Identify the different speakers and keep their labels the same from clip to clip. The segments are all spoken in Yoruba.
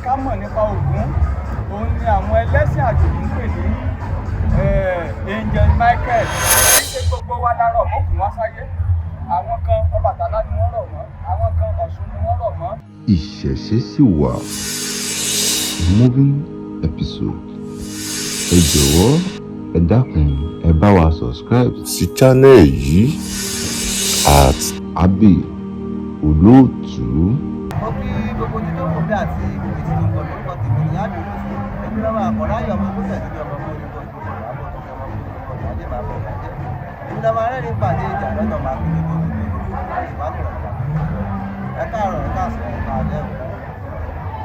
Speaker 1: Ká mọ̀ nípa Ògún, òun ni àwọn ẹlẹ́sìn àjòjì ń pè ní Angel Michael. Kì í ṣe gbogbo wa la rọ̀ mọ́ Ògún wá sáyé. Àwọn kan, Ọbàtálá ni wọ́n rọ̀ mọ́. Àwọn kan, Ọ̀ṣun ni wọ́n rọ̀ mọ́.
Speaker 2: Ìṣẹ̀ṣe sì wà. Moving episode. Ẹ jọ̀wọ́, ẹ dákun, ẹ bá wa subscribe sí channel yìí @Abbey Olóòtú.
Speaker 3: Mo kí gbogbo ojú tó ń wò mí àti gbogbo etí tó ń gbọ́ mi. Orúkọ tèmi ní Ábí Olóòtú. Èmi lọ́wọ́ àkọ́ráyè ọmọ gómìnà níbi ọmọ fún onígbọ̀ ìgbòho àbọ̀ tó ọmọ fún onígbọ̀ ìyájẹ́ máa bọ̀ ìyájẹ́. Èmi lọ́mọ arẹ́rìn pàdé ìjà lọ́nà máa kí lójú ojú ojú ìwádìí ìrọ̀lẹ́. Ẹ káàárọ̀, ẹ káàsán, ẹ káalẹ́ o.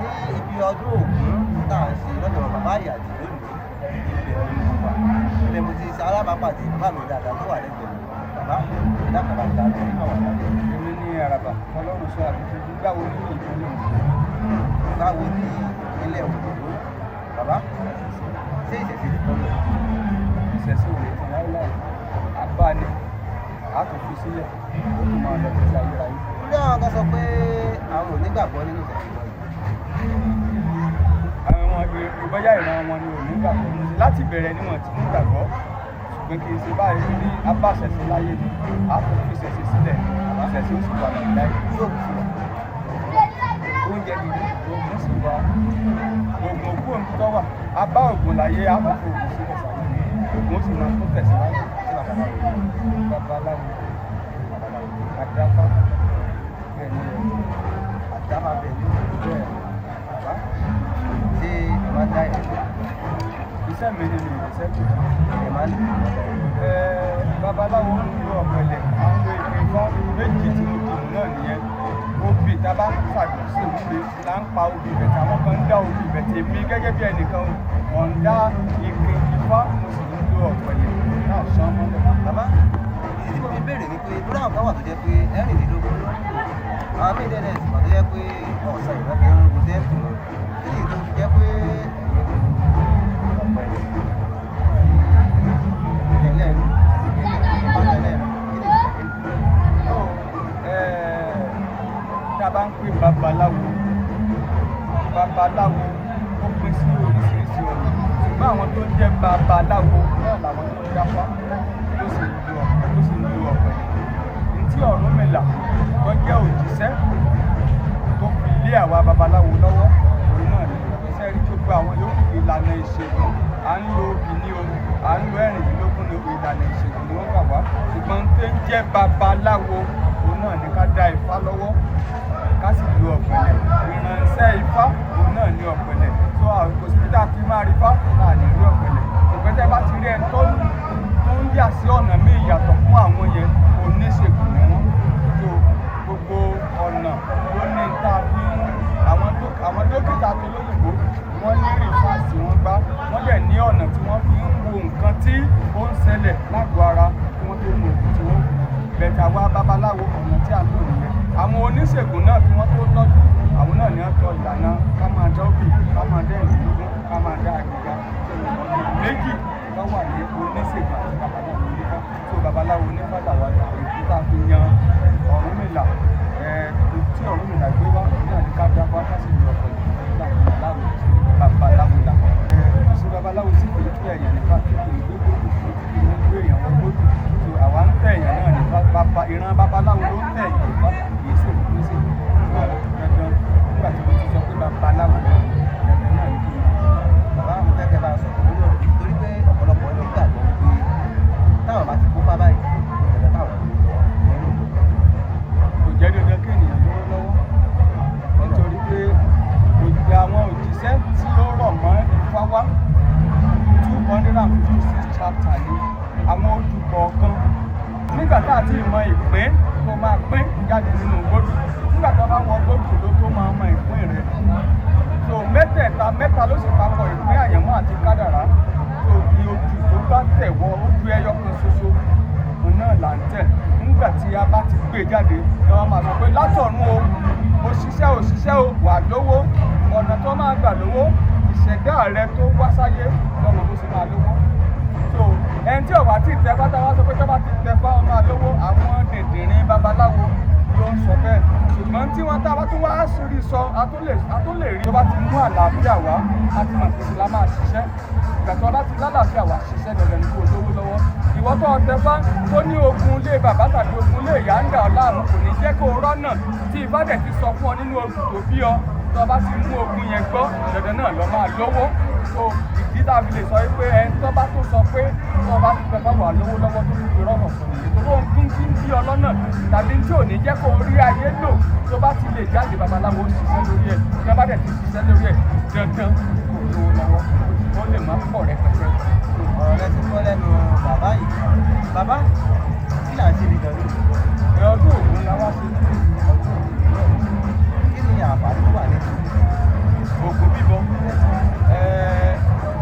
Speaker 3: Ní ibi ọdún Ògún tá à ń ṣe lọ́dọ̀ bàbá Ìyàjì lónìí, ibẹ̀ ni mo wà. Ibẹ̀ mo ti ṣe alábàápàdé bàbá mi dáadáa tó wà lẹ́gbẹ̀ẹ́ mi. Bàbá, ẹ dákun, bá mi dáadáa nígbà wà lálẹ́.
Speaker 1: Èmi ní Àràbà Ọlọ́run sọ àtúntò gbáwo ní ìpínlẹ̀ Oǹdó.
Speaker 3: Báwo ní ìpínlẹ̀ Oǹdó? Bàbá, ṣé ìṣẹ̀ṣe ti tọ́ lọ?
Speaker 1: Ìṣẹ̀ṣe ò lè tán láéláé. Àbá ni a tún fi sílẹ̀, ó tún máa lọ títí ayérayé.
Speaker 3: Ní àwọn kan sọ pé àwọn ò nígbàgbọ́ nínú ìṣẹ̀ṣe lọ.
Speaker 1: Àwọn ìbọ́yá ìran wọn ni ò ní gbàgbọ́. Láti bẹ̀rẹ̀ ni wọ́n ti ní gbàgbọ́, ṣùgbọ́n kì í ṣe báyìí. Ní abáṣẹ̀ṣe láyé ni a tún fi ìṣẹ̀ṣe sílẹ̀, ìṣẹ̀ṣe ó sì wà láyé.
Speaker 3: Yóò sì wà.
Speaker 1: Oúnjẹ gidi, oògùn sì wà. Oògùn òkú òun tó wà, a bá oògùn láyé, a tún fi oògùn sílẹ̀ sáyé, oògùn ó sì máa tún tẹ̀síwájú.
Speaker 3: Ṣé babaláwo?
Speaker 1: Babaláwo, àdáfá, bẹ́ẹ̀ ni.
Speaker 3: Àdáfà bẹ́ẹ̀ ni.
Speaker 1: Bẹ́ẹ̀.
Speaker 3: Bàbá, ṣé ẹ máa ń dá ìrìn?
Speaker 1: Iṣẹ́ mi ni mi ìṣẹ́ kù.
Speaker 3: Ẹ máa ń lò
Speaker 1: Babaláwo ń lo ọ̀pẹ̀lẹ̀, à ń lo ìpín ifá méjì tí mo dìbò náà nìyẹn. Obì tá a bá ṣàgbọ̀nsẹ̀ òwúre là ń pa obì bẹ̀tẹ̀. Àwọn kan ń dá obì bẹ̀tẹ̀. Èmi gẹ́gẹ́ bí ẹnìkan, mọ̀ ń dá ìpín ifá, mo sì ń lo ọ̀pẹ̀lẹ̀ náà sán mọ́lẹ̀.
Speaker 3: Bàbá, ìdí tí mo fi béèrè ni pé lórí àwọn kan wà tó jẹ́ pé 16 ló ń lò. Àwọn míì dẹ́dẹ̀ sì wà tó jẹ́ pé ọ̀sán ìran fi ń ro tẹ́ǹtì wọn. Kí ni tó fi jẹ́ pé ẹ̀yin lo ọ̀pẹ̀lẹ̀ tẹ̀lé àti tẹ̀lé kí ni ìdí?
Speaker 1: Tá a bá ń pè babaláwo, babaláwo ó pín sí oríṣiríṣi ọ̀nà, ṣùgbọ́n àwọn tó ń jẹ́ babaláwo náà làwọn tó ń dáfá, tó sì ń lo ọ̀pẹ, tó sì ń lo ọ̀pẹ̀lẹ̀. Ní tí Ọ̀rúnmìlà tó jẹ́ òjíṣẹ́ tó fi lé àwa babaláwo lọ́wọ́, òun náà ni iṣẹ́ rí. Gbogbo àwọn yòókù, ìlànà ìṣègùn, à ń lo obì ní o, à ń lo 16 ní o, ìlànà ìṣègùn ni wọ́n gbà wá. Ṣùgbọ́n tó ń jẹ́ babaláwo, òun náà ni ká dá ifá lọ́wọ́, ká sì lo ọ̀pẹ̀lẹ̀. Ìránṣẹ́ ifá, òun náà ní ọ̀pẹ̀lẹ̀ tó kò síbi tá a fi máa rí ifá tá a ní rí ọ̀pẹ̀lẹ̀. Ṣùgbọ́n tẹ́ bá ti rí ẹni tó ń yà sí ọ̀nà míì yàtọ̀ fún àwọn yẹn, oníṣègùn ni wọ́n. Tó gbogbo ọ̀nà ló ní tá a fi ń àwọn dókítà tó lóyìnbó, wọ́n ní rìfáàsì wọ́n gbá, wọ́n dẹ̀ ní ọ̀nà tí wọ́n fi ń wo nǹkan tí ó ń ṣẹlẹ̀ lágọ̀ọ́ ara kí wọ́n tó mọ òògùn tí wọ́n bẹ̀tẹ̀. Àwa babaláwo, ọ̀nà tí a ń lò nìyẹn. Àwọn oníṣègùn náà, kí wọ́n tó tọ́jú àwọn náà ní wọ́n tọ ìlànà ká máa dá òbí, ká máa dá 16, ká máa dá àgbègbè méjì tó wà ní oníṣègùn àti babaláwo onífá. Tó babaláwo onífá làwa, èyí tá a fi yan Ọ̀rúnmìlà tí Ọ̀rúnmìlà gbé wá, òun náà ní ká dá wá, ká sì lọ pẹ̀lú babaláwo. Babaláwo làwọn kò sí babaláwo tí kò ní ẹ̀yàn nípa, tí kò ní gbé gbòdò, tí kò ní gbé èèyàn wọ gbòdò. So àwa ń tẹ̀ èèyàn náà nípa. Bàbá ìran babaláwo ló ń tẹ̀ èèyàn nípa, kì í ṣe oníṣègùn dandan. Nígbà tí mo ti sọ pé babaláwo, dandan náà ní kí n
Speaker 3: Bàbá, mo fẹ́ kẹ́ bá a sọ̀rọ̀ lórí ọ̀rọ̀ yìí, torí pé ọ̀pọ̀lọpọ̀ nígbàgbọ́ wípé táwọn bá ti kó fá báyìí, dandan káwọn ló lọ nínú.
Speaker 1: Kò jẹ́ dandan kí ènìyàn lówó lọ́wọ́, nítorí pé òjì àwọn òjíṣẹ́ tí ó rọ̀ mọ́ Ifá wá, 256 chapter ni àwọn odù kọ̀ọ̀kan. Nígbà tá a ti mọ ìpín tó máa pín jáde nínú gbódù, nígbà tó bá wọ gbódù ló tó máa mọ ìpín rẹ̀. So mẹ́tẹ̀ẹ̀ta, mẹ́ta ló sì papọ̀: ìpín, àyànmọ́ àti kádàrá. So ní odù tó bá tẹ̀ wọ odù ẹyọ kan ṣoṣo, òun náà là ń tẹ̀. Nígbà tí a bá ti gbé jáde ni wọ́n máa sọ pé látọ̀run o, òṣìṣẹ́ òṣìṣẹ́ o, wà lówó. Ọ̀nà tó máa gbà lówó, ìṣẹ̀dá rẹ tó wá sáyé lọ́mọ bó ṣe máa lówó. So ẹni tí ó bá ti tẹ pátá wá sọ pé tó bá ti tẹ fá, máa lówó, àwọn dìndìnrín babaláwo ló ń sọ bẹ́ẹ̀. Ṣùgbọ́n tí wọ́n tá a bá tún wá sórí sọ, a tún lè rí. Tó bá ti mú àlàáfíà wá, a ti mọ̀ pé la máa ṣiṣẹ́. Ìgbà tó bá ti lálàáfíà wá ṣiṣẹ́, dandan ni kó lówó lọ́wọ́. Ìwọ tó tẹfá tó ní ogun ilé bàbá tàbí ogun ilé ìyá ń dà ọ́ láàmú, kò ní jẹ́ kó o rọ́nà, tí Ifá dẹ̀ ti sọ fún ọ nínú ogun tó bí ọ, tó bá ti mú ogun yẹn gbọ́, dandan náà lọ máa lówó. So ìdí tá a fi lè sọ pé ẹni tó bá tó sọ pé tó bá ti tẹfá wà lówó lọ́wọ́ tó fi rọ́nà fún mi, tó ń gún kí ń bí ọ lọ́nà tàbí tí ò ní jẹ́ kó o rí ayé lò, tó bá ti lè jáde, babaláwo ṣiṣẹ́ lórí ẹ̀. Tó bá dẹ̀ ti ṣiṣẹ́ lórí ẹ̀, dandan kò lówó lọ́wọ́, ó lè má pọ̀ rẹpẹtẹ.
Speaker 3: Ọ̀rọ̀ rẹ ti kọ́ lẹ́nu bàbá yìí. Bàbá, kí là ń ṣe nìkan lónìí?
Speaker 1: Ọdún Ògún la wá ṣe ní ọdún Ògún.
Speaker 3: Kí ni àǹfààní tó wà nínú
Speaker 1: Ògún bíbọ?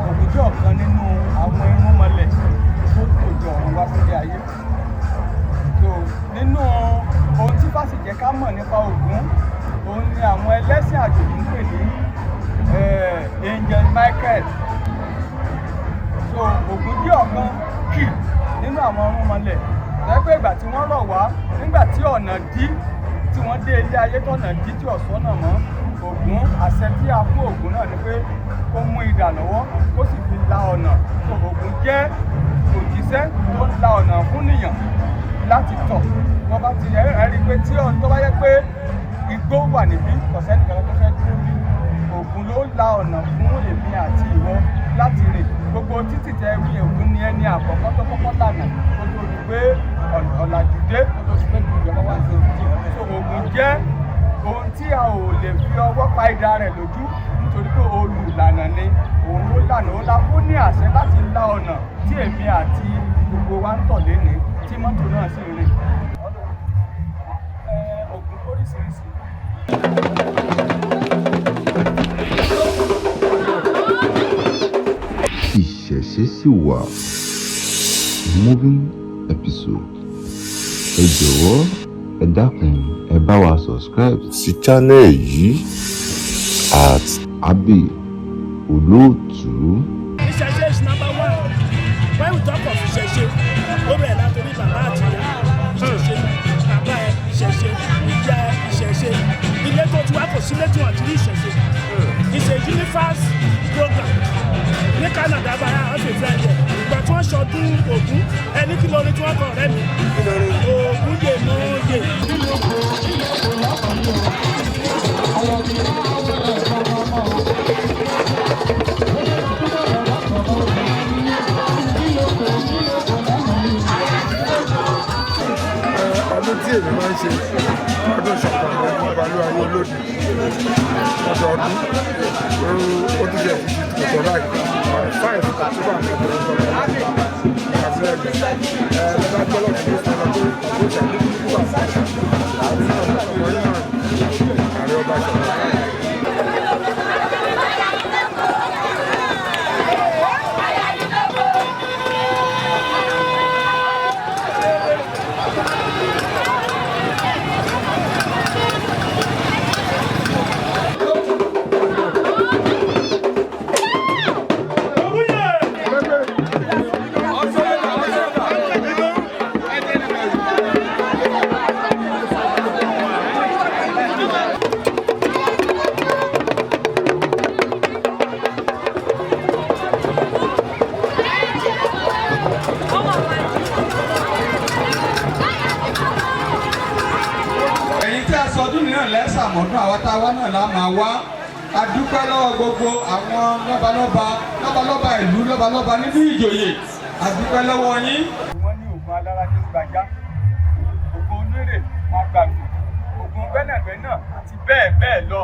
Speaker 1: Ògún jẹ́ ọ̀kan nínú àwọn irúnmọlẹ̀ tó tòjọ ọ̀run wá sílé ayé. So nínú ohun tí Ifá sì jẹ́ ká mọ̀ nípa Ògún, òun ni àwọn ẹlẹ́sìn àjòjì ń pè ní Angel Michael. So Ògún jẹ́ ọ̀kan kì nínú àwọn irúnmọlẹ̀ tẹ́gbẹ́ ìgbà tí wọ́n rọ̀ wá nígbà tí ọ̀nà dí, tí wọ́n dé ilé ayé tọ̀nà dí tí ọ̀sán náà mọ́. Ògún, àṣẹ tí a fún Ògún náà ni pé kó mú idà lọ́wọ́, kó sì fi la ọ̀nà. So Ògún jẹ́ òjíṣẹ́ tó ń la ọ̀nà fún nìyàn láti tọ̀. Wọ́n bá ti ẹ rí i pé tí ọ̀n tó bá yẹ pé igbó wà níbí, kò sẹ́nìkan tó fẹ́ dúró bí. Ògún ló la ọ̀nà fún èmi àti ìwọ láti rìn. Gbogbo títì tẹ wí, Ògún ni ẹni àkọ́kọ́ tó kọ́kọ́ lànà kó tó di pé ọ̀làjú dé, kó tó di pé ìjọba wá sí títì. So Ògún jẹ́ ohun tí a ò lè fi ọwọ́ pa idà rẹ̀ lójú, nítorí pé olùlànà ni. Òun ló lànà, ó la fún ní àṣẹ láti la ọ̀nà tí èmi àti gbogbo wa ń tọ̀ lénìí, tí mọ́tò náà sì rìn. Ògún oríṣiríṣi.
Speaker 2: Ìṣẹ̀ṣe sì wà. Moving episode. Ẹ jọ̀wọ́, ẹ dákun, ẹ bá wa subscribe sí channel yìí @AbbyOlóòtú.
Speaker 4: Ìṣẹ̀ṣe is number one. When we talk of ìṣẹ̀ṣe, ó bẹ̀rẹ̀ látòrí bàbá àti ìyá. Ìṣẹ̀ṣe, bàbá ẹ ìṣẹ̀ṣe, ìyá ẹ ìṣẹ̀ṣe. Ilé tó ti wá, kò sílé tí wọ́n ti rí ìṣẹ̀ṣe. It's a universe program. Ní Canada báyà, wọ́n fi fẹ́ jẹ. Ìgbà tí wọ́n ṣọdún Ògún, ẹni kí lórí tí wọ́n kọ̀ ọ̀rẹ́ mi. Ògún yè mọ́ yè.
Speaker 5: Ọdún tí èmi máa ń ṣe, ọdún Ṣọ̀pọ̀nà Ọbalúayé Olódì, ọdọọdún ó tún jẹ́ ìtòkọ̀ báyìí, 5 October ní ọdún àti ẹgbẹ́ ẹ lọ́dá gbọ́dọ̀ tó sọ lọ pé ó ṣàkóso wà fún ọmọ náà, ààrẹ ọba Ṣọ̀pọ̀nà.
Speaker 6: Ẹ̀yin tí a sọ ọdún mìíràn lẹ́sàmọ́dún, àwa tá a wá náà la máa wá. A dúpẹ́ lọ́wọ́ gbogbo àwọn lọ́balọ́ba, lọ́balọ́ba ìlú, lọ́balọ́ba nínú ìjòyè. A dúpẹ́ lọ́wọ́ yín.
Speaker 1: Wọ́n ní Ògún alára ní gbajá, Ògún onírè wọn gbàgbọ́, Ògún gbẹ́nàgbẹ́nà àti bẹ́ẹ̀ bẹ́ẹ̀ lọ.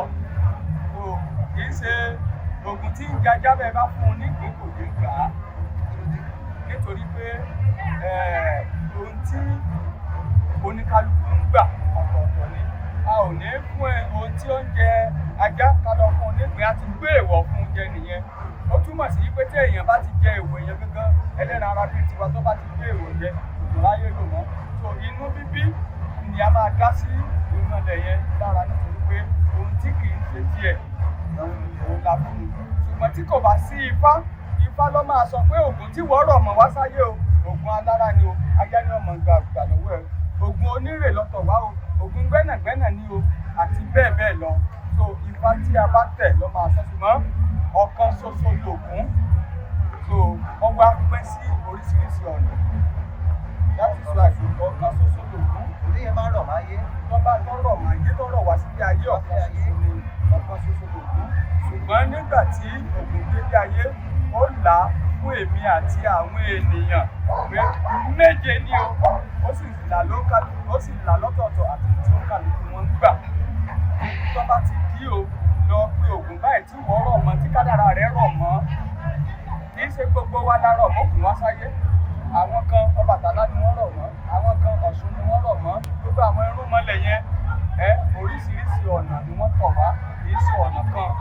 Speaker 1: So kì í ṣe Ògún tí ń jajá, bẹ́ẹ̀ bá fún un nígbín, kò ní gbà á, nítorí pé ohun tí oníkálukú ń gbà ọ̀tọ̀ọ̀tọ̀ ni. A ò ní fún ẹ ohun tí ó ń jẹ ajá ká lọ fún un nígbín, á ti gbé èèwọ̀ fún un jẹ nìyẹn. Ó túmọ̀ sí pé tí èèyàn bá ti jẹ èèwọ̀, èèyàn gángan ẹlẹ́ran ara bíi tiwa tó bá ti gbé èèwọ̀ jẹ, kò láyé lò mọ́. So inú bíbí ni a máa dá sí ìmọ̀lẹ̀ yẹn lára, nítorí pé ohun tí kì í ṣe tiẹ̀, òun la fún un. Ṣùgbọ́n tí kò bá sí Ifá, Ifá ló máa sọ pé Ògún tí wọ́n rọ̀ mọ́ wá sáyé o, Ògún alára ni o, ajá ni ọmọ gbà gbà lọ́wọ́ ẹ, Ògún onírè lọ́tọ̀ wá o, Ògún gbẹ́nàgbẹ́nà ni o, àti bẹ́ẹ̀ bẹ́ẹ̀ lọ. So Ifá tí a bá tẹ̀ ló máa sọ, ṣùgbọ́n ọ̀kan ṣoṣo lògún. So wọ́n wá pín sí oríṣiríṣi ọ̀nà. That is why ọ̀kan ṣoṣo lògún.
Speaker 3: Ìdí yẹn máa ń rọ̀ máyé.
Speaker 1: Tó bá tọrọ máa yé tọrọ wá sílé ayé, ọ̀kan ṣoṣo ni ọ̀kan ṣoṣo lògún. Ṣùgbọ́n nígbà tí Ògún délé ayé, ó là á fún èmi àti àwọn ènìyàn pé méje ni o, ó sì là ló kálukú, ó sì là lọ́tọ̀ọ̀tọ̀ àti tí ó kálukú wọn ń gbà. Tó bá ti dí o, lọ pé Ògún báyìí tí wọ́n rọ̀ mọ́, tí kádàrá rẹ̀ rọ̀ mọ́. Kì í ṣe gbogbo wa la rọ̀ mọ́kùn wá sáyé. Àwọn kan Ọbàtálá ni wọ́n rọ̀ mọ́, àwọn kan Ọ̀ṣun ni wọ́n rọ̀ mọ́. Gbogbo àwọn irúnmọlẹ̀ yẹn, ẹ oríṣiríṣi ọ̀nà ni wọ́n tọ̀ wá, kì í ṣe ọ̀nà kan.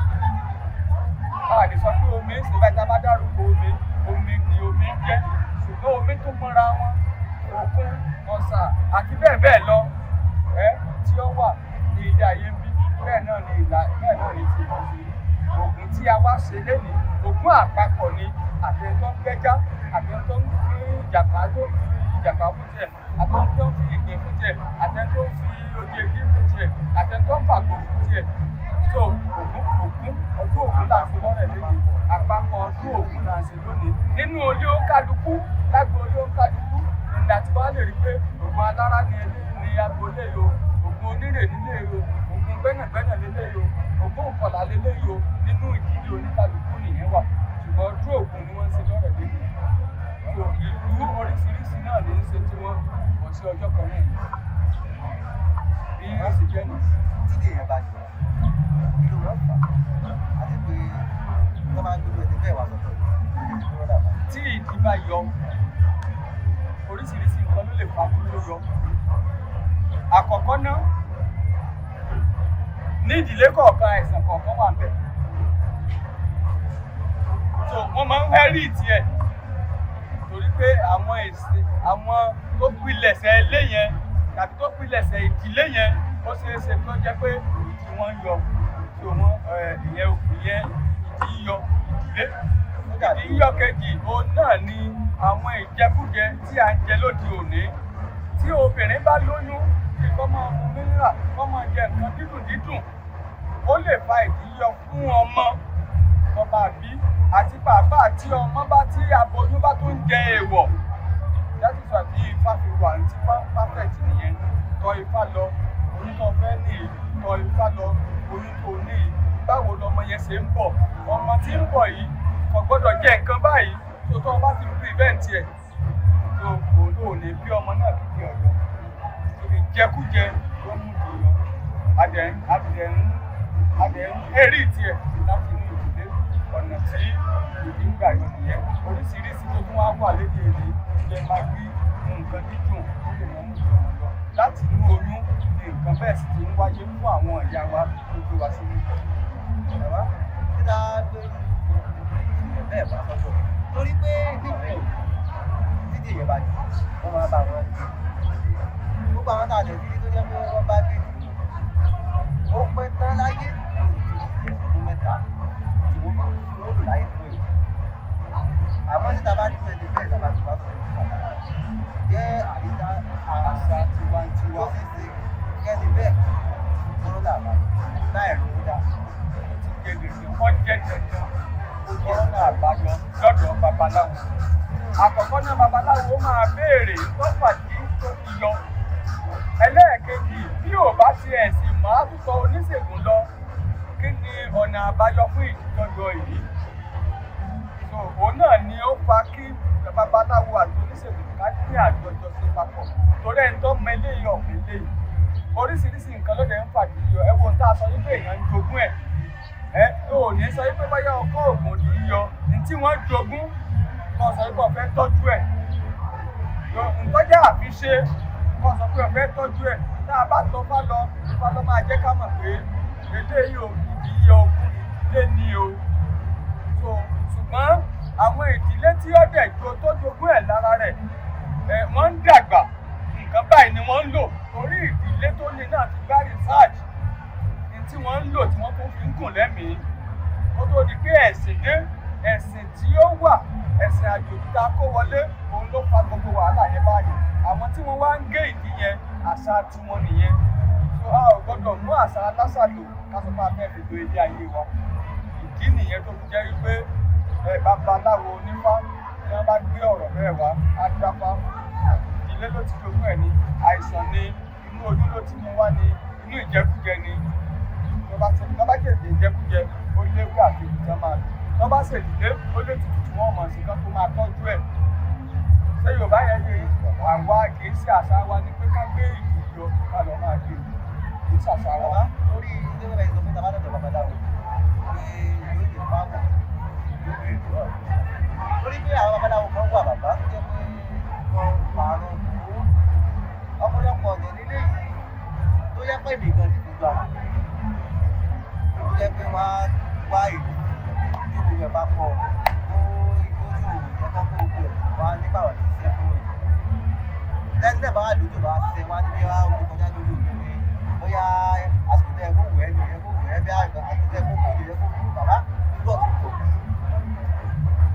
Speaker 1: A lè sọ pé omi ń ṣe báyìí, tá a bá dárúkọ omi, omi ni omi ń jẹ́, ṣùgbọ́n omi tó mọ́ra wọn, òkun, ọ̀sà àti bẹ́ẹ̀ bẹ́ẹ̀ lọ, ẹ tí ó wà ní ilé ayé ń bí, bẹ́ẹ̀ náà ni ìlà, bẹ́ẹ̀ náà ni ti ìlú ṣe rí. Ògún tí a wá ṣe lénìí, Ògún àpapọ̀ ni, àtẹni tó ń gbẹ́já, àtẹni tó ń fi ìjàpá, tó ń fi ìjàpá fún tiẹ̀, àtẹni tó ń fi ìgbín fún tiẹ̀, àtẹni tó ń fi ojú igi fún tiẹ̀, àtẹni tó ń fàgbò fún tiẹ̀. So Ògún, Ògún, ọdún Ògún là ń ṣe lọ́rẹ̀ lónìí, àpapọ̀ ọdún Ògún là ń ṣe lónìí. Nínú ilé òǹkàlùkù, lágbo ilé òǹkàlùkù, ìlà tí wàá lè rí pé Ògún alára ni ní agboolé yìí o, Ògún onírè nílé yìí o, Ògún gbẹ́nàgbẹ́nà nílé yìí o, Ògún ìkọlà nílé yìí o, nínú ìdílé oníkàlùkù nìyẹn wà. Ṣùgbọ́n ọdún Ògún ni wọ́n ń ṣe lọ́rẹ̀ lónìí. So ìlú oríṣiríṣi náà ní í ṣe tí wọ́n kò sí ọjọ́ kan náà yìí. Bí ó sì jẹ́ nìyí.
Speaker 3: Tídì yẹn bá yọ, kí ló máa ń fà á? Àti pé wọ́n máa ń gbé ẹni bẹ́ẹ̀ wá sọ́dọ̀ yìí, kí wọ́n dàgbà.
Speaker 1: Tí ìdí bá yọ, oríṣiríṣi nǹkan ló lè fa kí ó yọ. Àkọ́kọ́ náà, ní ìdílé kọ̀ọ̀kan àìsàn kọ̀ọ̀kan wà ńbẹ̀. So wọ́n máa ń hẹ́rìtì ẹ̀ torí pé àwọn èsì àwọn tó pilẹ̀ṣẹ̀ ilé yẹn tàbí tó pilẹ̀ṣẹ̀ ìdílé yẹn, ó ṣeé ṣe kó jẹ́ pé ìdí wọn ń yọ. So wọ́n ìyẹn ìyẹn ìdí yọ ìdílé. Ìdí yọ kejì, òun náà ni àwọn ìjẹkújẹ tí à ń jẹ lóde òní. Tí obìnrin bá lóyún, bí kó máa mu mineral, kó máa jẹ nǹkan dídùn dídùn, ó lè fa ìdí yọ fún ọmọ tó bá bí, àti pàápàá tí ọmọ bá tí aboyún bá tún jẹ èèwọ̀. That is why bí Ifá fi wà ní tí perfect nìyẹn. Tọ Ifá lọ, oyún tó fẹ́ ní, tọ Ifá lọ, oyún tó ní. Báwo lọmọ yẹn ṣe ń bọ̀? Ọmọ tí ń bọ̀ yìí kò gbọ́dọ̀ jẹ nǹkan báyìí, tó tọ́ bá ti prevent ẹ̀, tó kò ló ní bí ọmọ náà kìkì ọ̀yọ́. Ìjẹkújẹ ló mú ìdí yọ. Adẹ̀ adẹ̀ ń adẹ̀ ń hẹ́rìtì ẹ̀ láti inú ìdílé. Ọ̀nà tí ìdí ń gbà yọ nìyẹn. Oríṣiríṣi tó tún wá wà lédè èdè jẹ́ magí, nǹkan dídùn ó lè mú ìdí ọmọ yọ. Láti inú oyún ni nǹkan bẹ́ẹ̀ sì ti ń wáyé fún àwọn ìyá wa tó gbé wa sínú.
Speaker 3: Bàbá, kí la gbé ìyẹn bẹ́ẹ̀ wá sọ́dọ̀? Torí pé níbi títí ìyẹn bá jù, wọ́n máa bá wọn gbé. Gbogbo àwọn tá a lè rí tó jẹ́ pé wọ́n bá gbé jù, ó pẹ́ tán láyé ọdún mẹ́ta tí wọ́n lò láyé fún èyí. Àmọ́ títa bá rí pẹ̀lú bẹ́ẹ̀ tá a bá ti wá sọ̀rọ̀ jẹ́ àríta
Speaker 1: Àṣà tiwantiwa.
Speaker 3: Ó sì ṣe kẹ́ni bẹ́ẹ̀ kúrò dàbà láì rówó dà.
Speaker 1: Ó ti jẹ́ dandan, ó jẹ́ dandan. Kọ́rọ́nà àbáyọ lọ́dọ̀ babaláwo. Àkọ́kọ́ náà babaláwo máa béèrè tọ́fà tí tó fi yọ. Ẹlẹ́ẹ̀kejì, bí ò bá ti ẹ̀sìn mọ́ àtúntò oníṣègùn lọ, kí ni ọ̀nà àbáyọ fún ìdíjọ́jọ yìí? So òun náà ni ó fa kí babaláwo àti oníṣègùn ká ní àjọjọ sí papọ̀. Torí ẹni tó mọ eléyìí ọ̀mọ eléyìí. Oríṣiríṣi nǹkan ló dẹ̀ ń fàdí yọ. Ẹ wo ohun tá a sọ wípé èèyàn ń jogún ẹ̀. Ẹ ò ní sọ wípé bóyá ọkọ ògùn ní í yọ. Ní tí wọ́n jogún, kó sọ wípé o fẹ́ tọ́jú ẹ̀. Ntọ́jà àfiṣe, kó sọ pé o fẹ́ tọ́jú ẹ̀. Tá a bá tọ́ fá lọ, Ifá lọ máa jẹ́ ká mọ̀ pé eléyìí ò ìdí yọ ogún ìdílé ni o. So ṣùgbọ́n àwọn ìdílé tí ó dẹ̀ jo tó jogún ẹ̀ lára rẹ̀, ẹ̀ wọ́n ń dàgbà. Nǹkan báyìí ni wọ́n ń lò torí ìdílé tó ní náà ti gbá research ní tí wọ́n ń lò tí wọ́n tún fi ń gùn lẹ́mìí. Kó tó di pé ẹ̀sìn dé, ẹ̀sìn tí ó wà, ẹ̀sìn àjòjì tá a kó wọlé, òun ló fa gbogbo wàhálà yẹn báyìí. Àwọn tí wọ́n wá ń gé ìdí yẹn, àṣà tiwọn nìyẹn. So So a ò gbọ́dọ̀ mú àṣà aláṣà lò ká sọ pé a fẹ́ fi lo ilé ayé wa. Ìdí nìyẹn tó fi jẹ́ wípé babaláwo onífá tí wọ́n bá gbé ọ̀rọ̀ bẹ́ẹ̀ wá á dáfá. Ìdílé ló ti jogún ẹ̀ ní, àìsàn ni, inú oyún ló ti mú wá ní, inú ìjẹkújẹ ni. Tó bá jẹ́ ìjẹkújẹ, ó léwu àti ibi tí wọ́n máa lò. Tó bá ṣèdílé, ó lè tutù tí wọ́n mọ̀ sí kán tó máa tọ́jú ẹ̀. Ṣé Yorùbá yẹn yé? Àwa kì í ṣe àṣà wa ni pé ká gbé ìlú yọ ká lọ máa gbé. Kì í ṣàṣà wa.
Speaker 3: Torí ilé ìwé sọ pé tá a bá dọ̀dọ̀ babaláwo pé yóò lè fáwọn yóò lè lọ. Torí pé àwọn babaláwo kan wà bàbá tó jẹ́ pé wọ́n pààrọ̀ owó. Ọ̀pọ̀lọpọ̀ ọ̀dẹ̀ nílé yìí tó yẹ pé èmi gan ti fojú ara. Tó jẹ́ pé wọ́n á wá ìlú tó gbogbo ẹ̀ bá pọ̀ ó ìgbójú òun jẹ́ kó kó gbogbo ẹ̀ wọ́n á nígbà wà ní ṣiṣẹ́ fún òyìnbó. Lẹ́yìn náà bá wà lójú bá ṣiṣẹ́ wọ́n á ní bí wọ́n á omi kọjá lórí òkè pé bóyá àsìkò tẹ kó wù ẹ́ ní ẹ kó wù ẹ́ bí àsìkò tẹ kó wù ẹ́ kó wù bàbá gbọ́ ti pọ̀.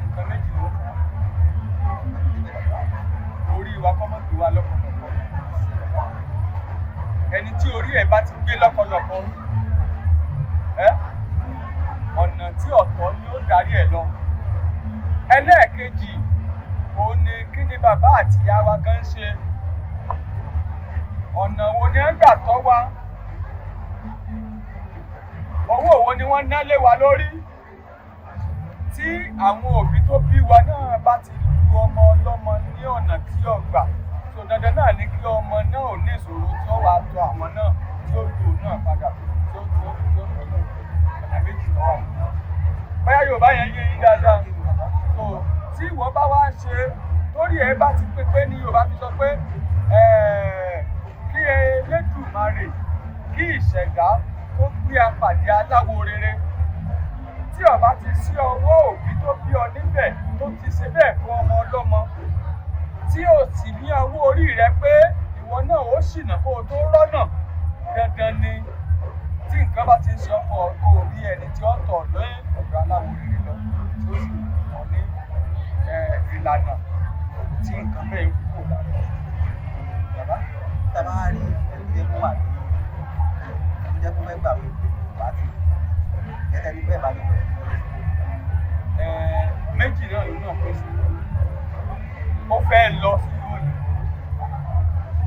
Speaker 1: Nǹkan méjì ló fà á. Orí wa kọ́ mọ́ gbé wa lọ́kọ̀lọ́kọ̀. Ẹni tí orí ẹ̀ bá ti gbé lọ́kọ̀lọ́kọ̀, ọ̀nà tí ọ̀tọ̀ ni ó darí ẹ̀ lọ. Ẹlẹ́ẹ̀kejì, òun ni kí ni bàbá àti ìyá wa gan ń ṣe? Ọ̀nà wo ni wọ́n gbà tọ́ wa? Owó wo ni wọ́n ná lé wa lórí? Tí àwọn òbí tó bí wa náà bá ti lu ọmọ ọlọ́mọ ní ọ̀nà tí ó gbà, so dandan náà ni kí ọmọ náà ò ní ìṣòro tí ó wàá tọ̀ àwọn náà tí ó lò náà padà tí ó tó tó ọ̀nà méjì tó wà. Bóyá Yorùbá yẹn yé yín dáadáa. So tí ìwọ bá wá ṣe torí ẹ bá ti pé pé ní Yorùbá fi sọ pé kí Elédùmarè kí ìṣẹ̀dá kó gbé apàdé aláwo rere. Tí ó bá ti sí ọwọ́ òbí tó bí ọ níbẹ̀ tó ti ṣe bẹ́ẹ̀ fún ọmọ ọlọ́mọ, tí ò sì ní ọwọ́ orí rẹ pé ìwọ náà ó ṣìnà kó o tó rọ́nà, dandan ni tí nǹkan bá ti ń ṣe ọkọ̀ kó o rí ẹni tí ó tọ̀ lóyún ọ̀dọ̀ aláwo rere lọ tí ó sì mọ̀ ní ìlànà tí nǹkan bẹ́ẹ̀ ń kó lára.
Speaker 3: Bàbá tá a bá rí ẹni tó yẹ kó wà ní ẹni tó yẹ kó fẹ́ gbà wí pé kò bá ti gẹ́gẹ́ ní bẹ́ẹ̀ bá lè lọ.
Speaker 1: Méjì náà ló náà pín sí. Ó fẹ́ lọ sílùú òyìnbó.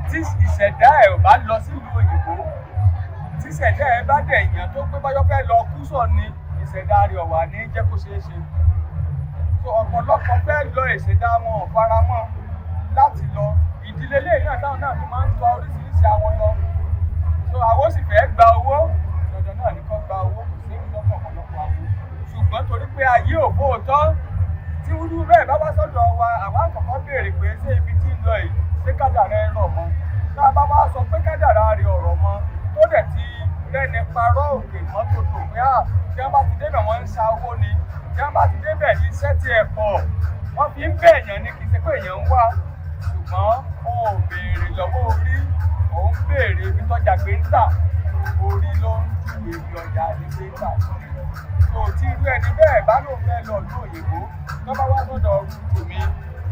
Speaker 1: Tí ìṣẹ̀dá ẹ̀ ò bá lọ sílùú òyìnbó, tí ìṣẹ̀dá ẹ̀ bá dẹ̀ yàn tó pé báyọ̀ fẹ́ lọ kú sọ̀ ni ìṣẹ̀dá rẹ̀ ọ̀wà ní jẹ́ kó ṣeé ṣe. So ọ̀pọ̀lọpọ̀ fẹ́ lọ ìṣẹ̀dá wọn ò faramọ́ láti lọ. Ìdílé lẹ́yìn náà táwọn náà fi máa ń tọ oríṣiríṣi àwọn lọ. So àwọn sì fẹ́ gba owó. Dandan náà ni kó gba owó, kò sí èyí lọ́kàn ọ̀pọ̀lọpọ̀ àwọn. Ṣùgbọ́n torí pé ayé ò bóòtọ́, tí irú bẹ́ẹ̀ bá wá sọ́dọ̀ wa, àwa àkọ́kọ́ béèrè pé ṣé ibi tí ń lọ yìí, ṣé kádàrá ẹ rọ̀ mọ́? Tá a bá wá sọ pé kádàrá rẹ̀ ọ̀rọ̀ mọ́, tó dẹ̀ ti rẹ́ni parọ́ òkè mọ́tò tó pé à, tí wọ́n bá ti débẹ̀ wọ́n ń sa owó ni, tí wọ́n bá ti débẹ̀ iṣẹ́ ti ẹ̀ pọ̀, wọ́n fi ń bẹ̀ èèyàn ni kì í ṣe pé èèyàn ń wá. Ṣùgbọ́n o ò béèrè lọ́wọ́ orí, ò ń béèrè ibi tọ́jà gbé ń tà, orí ló ń júwe ibi ọjà ní gbé ń tà. So tí irú ẹni bẹ́ẹ̀ bá lóun fẹ́ lọ ìlú òyìnbó, tó bá wá sọ́dọ̀ ọrú tèmi,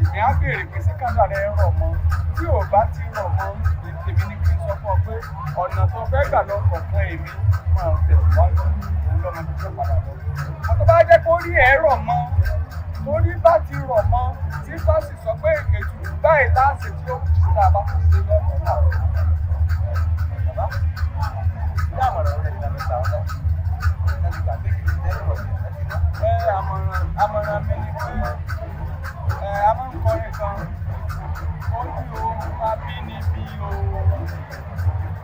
Speaker 1: èmi á béèrè pé ṣé kádàrá ẹ rọ̀ mọ́? Tí ò bá ti rọ̀ mọ́, tèmi ni kí n sọ fún ọ pé ọ̀nà tó fẹ́ gbà lọ kọ̀ọ̀kan èmi máa tẹ̀síwájú, òun lọ́mọ tó fẹ́ padà lọ. Àmọ́ tó bá jẹ́ kó rí ẹ rọ̀ mọ́, torí bá ti rọ̀ mọ́, tí bá sì sọ pé ètùtù báyìí láṣẹ tí ó kù sí tá a bá fi ṣe lọ́nà náà.
Speaker 3: Bàbá, ilé àmọ̀ràn rẹ̀ nígbà mẹ́ta ọ̀dọ́. Ẹni gbà pé kí ni tẹ́lẹ̀ wọ̀ sí ẹ ti ná.
Speaker 1: Àmọ̀ràn mi ni pé a máa ń kọrin kan, ó ní ohun abínibí o,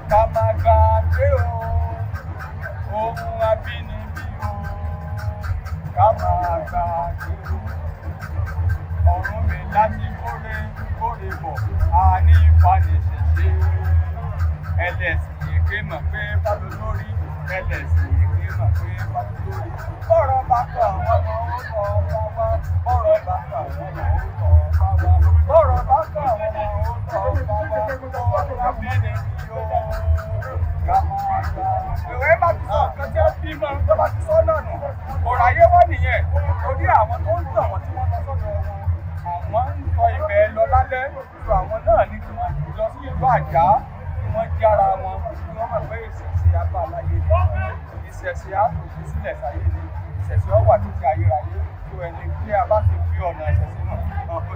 Speaker 1: ká má gbàgbé o, ohun abínibí o, ká má gbàgbé o. Ọ̀run mi láti kórè kórè bọ̀, a ní ìfanìṣẹ̀ṣe. Ẹlẹ́sìn èké mọ̀ pé fálọ lórí, ẹlẹ́sìn èké mọ̀ pé fálọ lórí. Bọ́rọ̀ bá kàn wọ́n mọ̀ ó tọ̀ bá wá, bọ́rọ̀ bá kàn wọ́n mọ̀ ó tọ̀ bá wá, bọ́rọ̀ bá kàn wọ́n mọ̀ ó tọ̀ bá wá, bọ́rọ̀ bẹ́ẹ̀ ni yóò ká máa gbà. Ìwé bá ti sọ nǹkan tí ó bí mọ́ tó bá ti sọ náà nù. Kò ráyé wá nìyẹn, torí àwọn tó ń tàn wọ́n tí wọ́n lọ sọ́dọ̀ wọn, àwọn ń tọ ibẹ̀ lọ lálẹ́, tó àwọn náà ní kí wọ́n lọ sí ìlú Àjá, kí wọ́n jára wọn, kí wọ́n mọ̀ pé Ìṣẹ̀ṣe á kò fi sílẹ̀ sáyé ni, ìṣẹ̀ṣe ó wà títí ayérayé. Tó ẹni tí a bá ti fi ọ̀nà ìṣẹ̀ṣe náà ó ti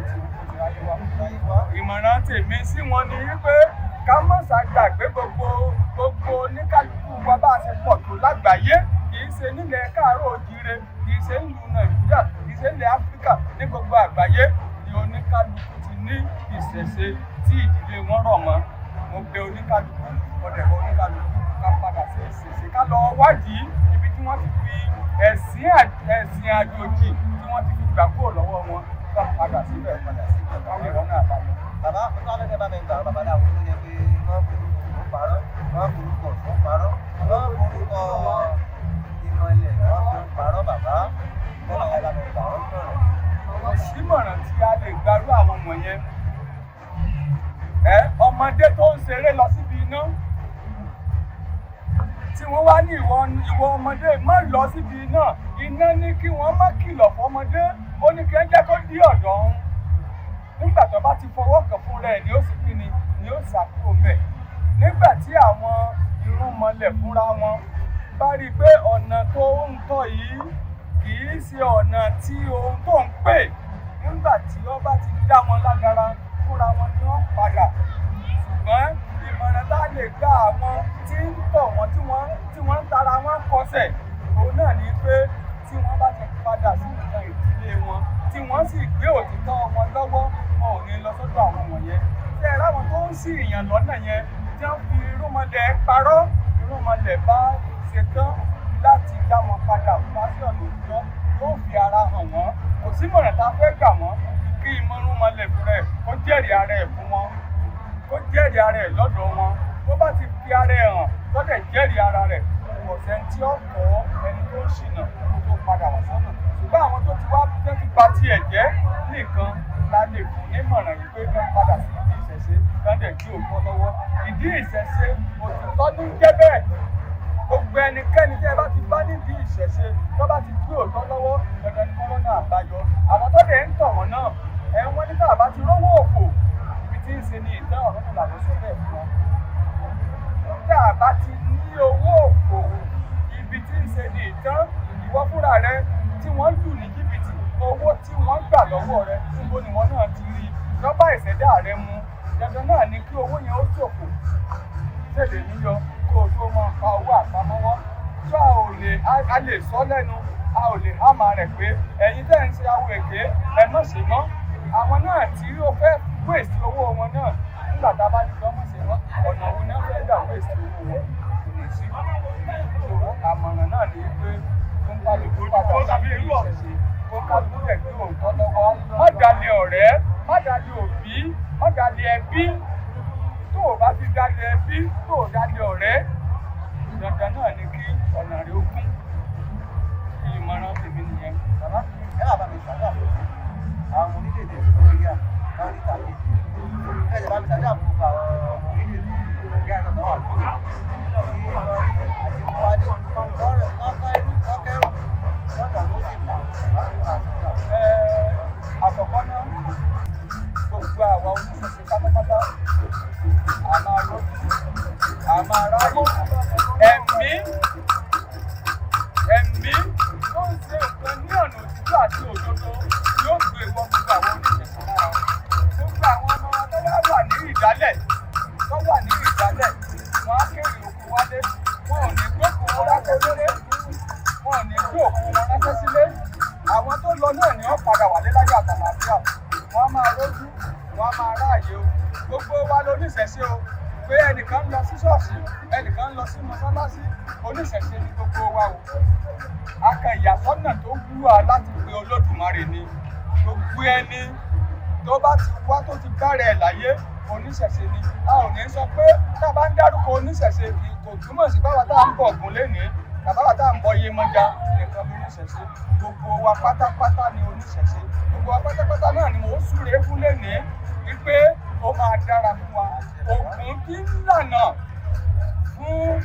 Speaker 1: ráyé wá. Ìmọ̀ràn tèmi sí wọn ni wípé ká má ṣàgbàgbé gbogbo oníkálukú wa bá a ṣe pọ̀ tó lágbàáyé, kì í ṣe nílẹ̀ káàárọ̀ oòjíire, kì í ṣe nílùú Nàìjíríà, kì í ṣe nílẹ̀ Áfíríkà, ní gbogbo àgbáyé ni oníkálukú ti ní ìṣẹ̀ṣe tí ìdílé wọn rọ̀ mọ́. Mo bẹ̀ oníkálukú, ọ̀dẹ̀ bọ̀ oníkálukú ká padà sí ìṣẹ̀ṣe, ká lọ wádìí ibi tí wọ́n ti fi ẹ̀sìn àjòjì tí wọ́n ti fi gbà kúrò lọ́wọ́ wọn, ká padà síbẹ̀, ká lè rọ́nà àbáyọ.
Speaker 3: Bàbá tó wá fẹ́ bá mi gbà babaláwo tó yẹ pé wọ́n forúkọ tó parọ́, wọ́n forúkọ tó parọ́, wọ́n forúkọ ìmọ̀lẹ̀, wọ́n fi parọ́ bàbá. Bẹ́ẹ̀ ni bá mi gbà wọ́n sọ̀rọ̀.
Speaker 1: Kò símọ̀ràn tí a lè gbarú àwọn wọ̀nyẹn. Ọmọdé tó ń ṣeré lọ síbi iná tí wọ́n wá ní ìwọ ọmọdé má lọ síbi iná, iná ní kí wọ́n má kìlọ̀ fọmọdé, ó ní kí ẹ jẹ́ kó dí ọ̀dọ̀ ọ̀hún. Nígbà tó bá ti fọwọ́ kàn fún rẹ̀ ni ó sì kí ni ó ṣàkóso mẹ́. Nígbà tí àwọn irúnmọlẹ̀ fúnra wọn bá rí i pé ọ̀nà tó ń tọ̀ yìí kì í ṣe ọ̀nà tí ohun tó ń pè, nígbà tí ó bá ti dá wọn lágara fúnra wọn ni wọ́n padà. Ṣùgbọ́n ìmọ̀ràn tá a lè gba àwọn tí ń tọ̀ wọ́n tí wọ́n ń tara wọn kọsẹ̀, òun náà ni pé tí wọ́n bá ti padà sí nǹkan ìdílé wọn, tí wọ́n sì gbé òtítọ́ wọn lọ́wọ́, wọn ò ní lọ sọ́dọ̀ àwọn wọ̀nyẹn. Ṣé ẹ ráwọn tó ń ṣì yàn lọ́nà yẹn tí wọ́n fi irúnmọlẹ̀ parọ́, irúnmọlẹ̀ bá ṣetán láti dá wọn padà wá sí ọ̀nà òtítọ́, yóò fi ara hàn wọ́n. Kò sí ìmọ̀ràn tá a fẹ́ gbà wọ́n kí irúnmọlẹ̀ fúnra ẹ̀ kó jẹ́rìí ara ẹ̀ fún wọn, kó jẹ́rìí ara ẹ̀ lọ́dọ̀ wọn. Tó bá ti fi ara ẹ̀ hàn, lọ́dẹ̀ jẹ́rìí ara rẹ̀, kò sẹ́ni tí ó kọ́ ẹni tó ń ṣìnà kó tó padà wá sọ́nà. Ṣùgbọ́n àwọn tó ti wá tó ti ba tiẹ̀ jẹ́ nìkan la lè fún nímọ̀ràn yìí pé kán padà sí ìdí ìṣẹ̀ṣe, kán dẹ̀ gbé òótọ́ lọ́wọ́. Ìdí ìṣẹ̀ṣe òtítọ́ ní jẹ́ bẹ́ẹ̀. Gbogbo ẹnikẹ́ni tí ẹ bá ti bá nídìí ìṣẹ̀ṣe tó bá ti gbé òótọ́ lọ́wọ́, dandan ni kọ́rọ́nà àbáyọ. Àwọn tó dẹ̀ ń tọ̀ wọ́n náà, ẹ̀ wọ́n ní tá a bá ti rówó òfò, ibi tí ń ṣe ni ìtàn Ọ̀rúnmìlà ló sọ bẹ́ẹ̀ fún wọn. Tá a bá ti ní owó òfò, ibi tí ń ṣe ni ìtàn, ìwọ fúnra rẹ tí wọ́n lù ní jìbìtì, owó tí wọ́n gbà lọ́wọ́ rẹ, níbo ni wọ́n náà ti rí? Lọ́ba ìṣẹ̀dá rẹ mu, dandan náà ni kí owó yẹn ó ṣòfò. Ṣèlè níyọ kó o tó máa pa owó àpamọ́wọ́. Tó a ò lè a lè sọ lẹ́nu, a ò lè hámà rẹ̀ pé ẹ̀yin tẹ́ ń ṣe awo èké, ẹ má ṣe mọ́. Àwọn náà tí ó fẹ́ waste owó wọn náà, nígbà tá a bá ní kí wọ́n má ṣe mọ́, ọ̀nà wo ni wọ́n fẹ́ gbà waste owó wọn? Kò ní sí. Àmọ̀ràn náà ni pé kó ń kálukú padà sí ìṣẹ̀ṣe, kó ń kálukú dẹ̀ gbé òótọ́ lọ́wọ́. Má dalẹ̀ ọ̀rẹ́, má dalẹ̀ òbí, má dalẹ̀ ẹbí. Tó o bá ti dalẹ̀ ẹbí, tó o dalẹ̀ ọ̀rẹ́, dandan náà ni kí ọ̀nà rẹ̀ ó kún. Ìmọ̀ràn tèmi nìyẹn.
Speaker 3: Bàbá, ẹ bá mi ṣàdúrà fún àwọn orílẹ̀-èdè Nàìjíríà lórí tàbí ẹ jẹ́ bá mi ṣàdúrà fún gbogbo àwọn orílẹ̀-èdè Nàìjíríà náà tó wà lókè.
Speaker 1: Àkọ́kọ́ náà, gbogbo àwa oníṣẹ̀ṣe pátápátá, a máa rọ́jú, a máa ráyè. Ẹ̀mí tó ń ṣe nǹkan ní ọ̀nà òtítọ́ àti òdodo yóò gbé wọ gbogbo àwọn oníṣẹ̀ṣe lára. Gbogbo àwọn ọmọ wa tó wá wà ní ìdálẹ̀, tó wà ní ìdálẹ̀, wọn á kéré oko wálé, wọn ò ní gbókùn wọn ránṣẹ́ sílé, wọn ò ní gbé òkú wọn ránṣẹ́ sílé. Àwọn tó lọ náà ni wọ́n padà wálé láyọ̀ àtàlàáfíà. Wọ́n á máa rójú, wọ́n á máa ráàyè o. Gbogbo wa lóníṣẹ̀ṣe o. Pé ẹnìkan ń lọ sí ṣọ́ọ̀ṣì, ẹnìkan ń lọ sí mọ́sálásí, oníṣẹ̀ṣe ni gbogbo wa o. A kan ìyàsọ́nà tó wú wa láti pe Olódùmarè ni. Gbogbo ẹni tó bá ti wá tó ti bára ẹ̀ láyé, oníṣẹ̀ṣe ni. A ò ní sọ pé tá a bá ń dárúkọ oníṣẹ̀ṣe kò túmọ̀ sí báwa tá à ń bọ̀ Ògún lénìí, tàbáwa tá à ń bọ Yemọja nìkan ni oníṣẹ̀ṣe. Gbogbo wa pátápátá ni oníṣẹ̀ṣe. Gbogbo wa pátápátá náà ni mò ń súre fún lénìí wípé ó máa dára fún wa. Ògún tí ń lànà fún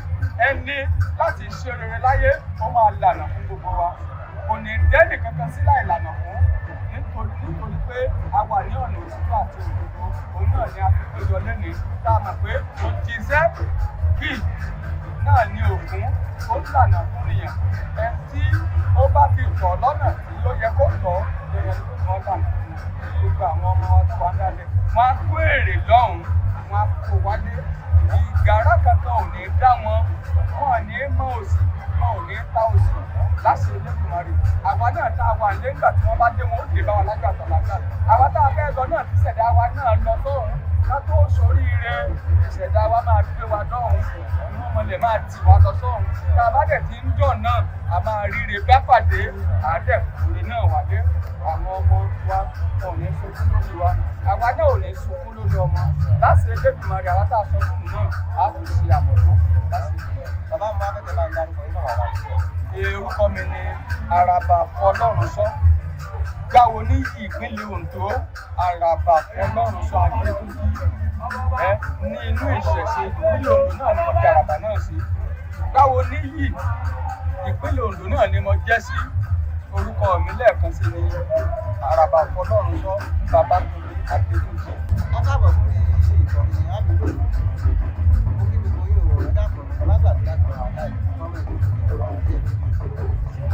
Speaker 1: ẹni láti ṣe rere láyé, ó máa lànà fún gbogbo wa. Kò ní dẹ́nì kankan sí láì lànà fún, nítorí pé a wà ní ọ̀nà òtítọ́ àti òdodo. Òun náà ni a fi péjọ lénìí tá a mọ̀ pé òjíṣẹ́ kì náà ní Ògún ó lànà fún nìyàn. Ẹni tí ó bá ti tọ̀ lọ́nà tí ó yẹ kó tọ̀ lóyẹ kó wọ́n lànà fún un. Gbogbo àwọn ọmọ wa tó wà ń dálẹ̀ wọ́n á kó èrè lọ́hùn-ún, wọ́n á kó wálé. Ìgárá kankan ò ní dá wọn, wọn ò ní mọ òsì, wọn ò ní ta òsì láṣẹ Elédùmarè. Àwa náà tá a wà nílé nígbà tí wọ́n bá dé, wọn ó dé bá wa lájọ àtàlàgbà. Àwa tá a fẹ́ lọ náà tí ìṣẹ̀dá wa náà lọ sọ́hùn ká tó soríire, ìṣẹ̀dá wa máa gbé wa dọ́hùn, inú ọmọlẹ̀ máa tì wá lọ sọ́hùn. Tá a bá dẹ̀ ti ń dọ̀ náà, a máa ríre bá pàdé, àádẹ́kùnrin náà wálé. Àwọn ọmọ wa ò ní sunkún lórí wa, àwa náà ò ní sunkún lórí ọmọ. Láṣẹ Elédùmarè, àwa tá a sọ fún un náà, a kò ṣe àmọ̀dún láṣẹ Elédùmarè.
Speaker 3: Bàbá mi máa fẹ́ kẹ́ bá ń dárúkọ yín bàbá wa.
Speaker 1: Orúkọ mi ni Àràbà Fọlọ́runṣọ́. Gbáwo ní ìpínlẹ̀ Ondo, Àràbà Fọlọ́runṣọ́ Adétúnjì. Ẹ ní inú ìṣẹ̀ṣe ìpínlẹ̀ Ondo náà ni mo jẹ àràbà náà sí. Gbáwo níyì ìpínlẹ̀ Ondo náà ni mo jẹ́ sí. Orúkọ mi lẹ́ẹ̀kan sí ni Àràbà Fọlọ́runṣọ́ Babátúndé Adétúnjì.
Speaker 3: Ẹ káàbọ̀ sórí ìkànnì Àmì Olóòtú. Mo kí gbogbo yín o, ẹ dákun, ẹ má gbàgbé láti máa like, comment, ẹ bá wa share fídíò.